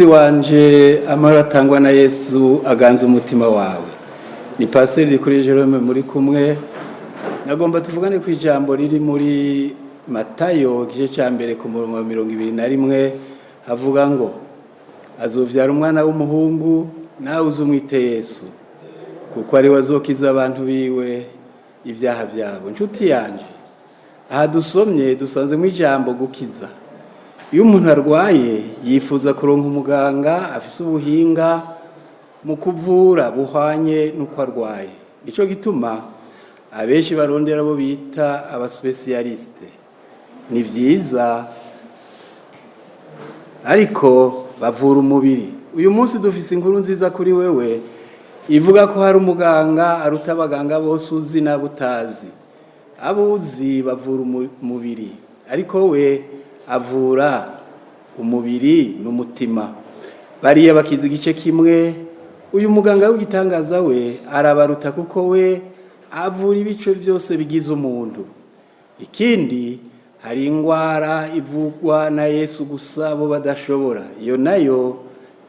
Wanje, amahoro atangwa na Yesu aganza umutima wawe. Ni Pasiteri kuri Jerome muri kumwe. Nagomba tuvugane ku ijambo riri muri Matayo, igice cya mbere, ku murongo wa 21. Havuga ngo: "Azovyara umwana w'umuhungu, nawe uzumwite Yesu, kuko ari we azokiza abantu biwe ibyaha byabo." Nshuti yanje, aha dusomye dusanzemo ijambo "gukiza". Iyo umuntu arwaye, yifuza kuronka umuganga afise ubuhinga mu kuvura buhwanye n'uko arwaye. Nico gituma abenshi barondera abo bita aba spécialistes. Ni vyiza, ariko bavura umubiri. Uyu munsi dufise inkuru nziza kuri wewe, ivuga ko hari umuganga aruta abaganga bose uzi n'abo utazi. Abo uzi bavura umubiri, ariko we avura umubiri n'umutima. Bariya bakiza igice kimwe. Uyu muganga w'igitangaza we arabaruta, kuko we avura ibice byose bigize umuntu. Ikindi, hari indwara ivugwa na Yesu gusa bo badashobora. Iyo nayo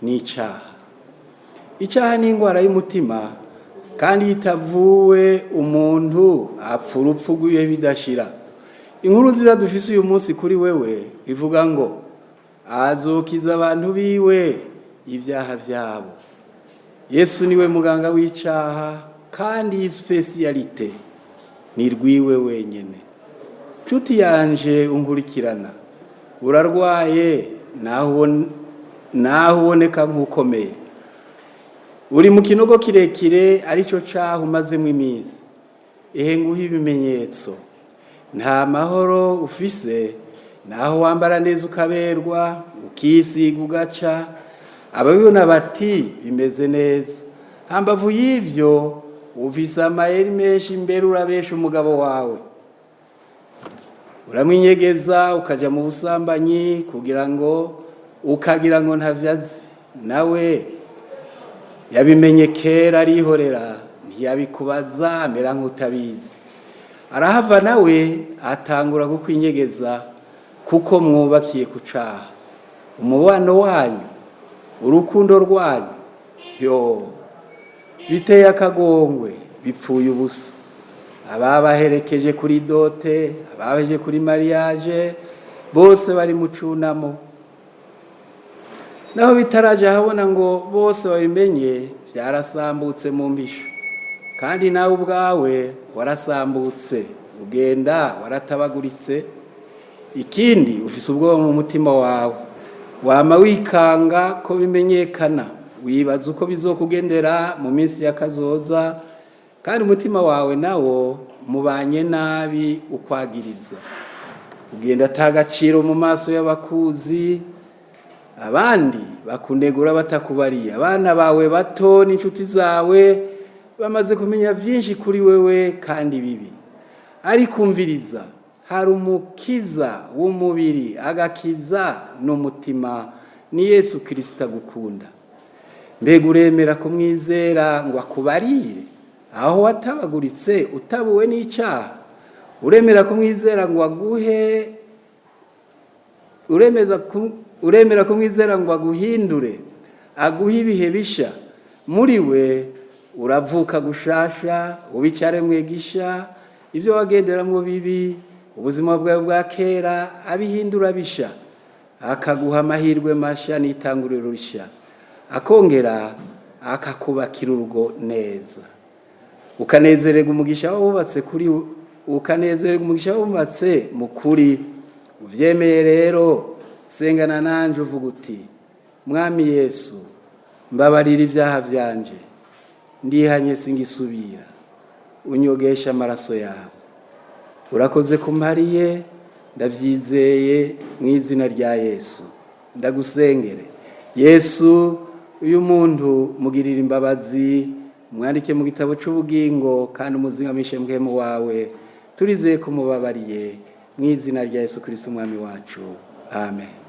ni icaha. Icaha ni indwara y'umutima, kandi iyo itavuwe umuntu apfa urupfu rw'ibihe bidashira. Inkuru nziza dufise uyu munsi kuri wewe ivuga ngo: "Azokiza abantu biwe ibyaha byabo." Yesu niwe muganga w'icaha, kandi iyi spécialité ni rwiwe wenyene. Nshuti yanje unkurikirana, urarwaye naho uboneka nk'ukomeye. Uri mu kinogo kirekire, arico caha umazemo iminsi. Ehe, nguhe ibimenyetso. Nta mahoro ufise, naho wambara neza ukaberwa, ukisiga ugaca, ababibona bati: "Bimeze neza." Hambavu y'ivyo, ufise amayeri menshi. Imbere urabesha umugabo wawe, uramwinyegeza, ukaja mu busambanyi kugira ngo ukagira ngo ntavyo azi. Nawe yabimenye kera, arihorera, ntiyabikubaza, amera nk'utabizi. Arahava nawe atangura kukwinyegeza, kuko mwubakiye ku caha. Umubano wanyu, urukundo rwanyu, yo biteye akagongwe, bipfuye ubusa. Ababaherekeje kuri dot, ababaherekeje kuri mariage, bose bari mu cunamo. Naho bitaraje ahabona ngo bose babimenye, byarasambutse mu mpisho, kandi nawe ubwawe warasambutse, ugenda waratabaguritse. Ikindi, ufise ubwoba mu mutima wawe, wama wikanga ko bimenyekana, wibaza uko bizokugendera mu minsi y'akazoza, kandi umutima wawe nawo mubanye nabi, ukwagiriza. Ugenda ata gaciro mu maso y'abakuzi, abandi bakunegura batakubariye. Abana bawe bato n'inshuti zawe bamaze kumenya byinshi kuri wewe, kandi bibi. Ariko umviriza, hari umukiza w'umubiri agakiza n'umutima, ni Yesu Kirisita agukunda. Mbega uremera kumwizera ngo akubarire aho watabaguritse, utabuwe n'icyaha? Uremera kumwizera ngo aguhe uremeza uremera kumwizera ngo aguhindure, aguhe ibihe bisha? Muri we uravuka gushasha, uba icaremwe gisha. Ibyo wagenderamwo bibi, ubuzima bwawe bwa kera, abihindura bisha, akaguha amahirwe masha n'itanguriro rishya, akongera akakubakira urugo neza, ukanezererwa umugisha wubatse kuri, ukanezererwa umugisha wubatse mu kuri. Uvyemeye rero, sengana nanje, uvuga uti: "Mwami Yesu, mbabarira ibyaha byanje, ndihanye, singisubira, unyogesha amaraso yawe. Urakoze kumpariye, ndabyizeye mu izina rya Yesu." Ndagusengere. Yesu, uyu muntu mugirira imbabazi, mwandike mu gitabo cy'ubugingo kandi umuzingamishe mpwemu wawe. Turizeye ko mubabariye, mu izina rya Yesu Kirisito umwami wacu, amen.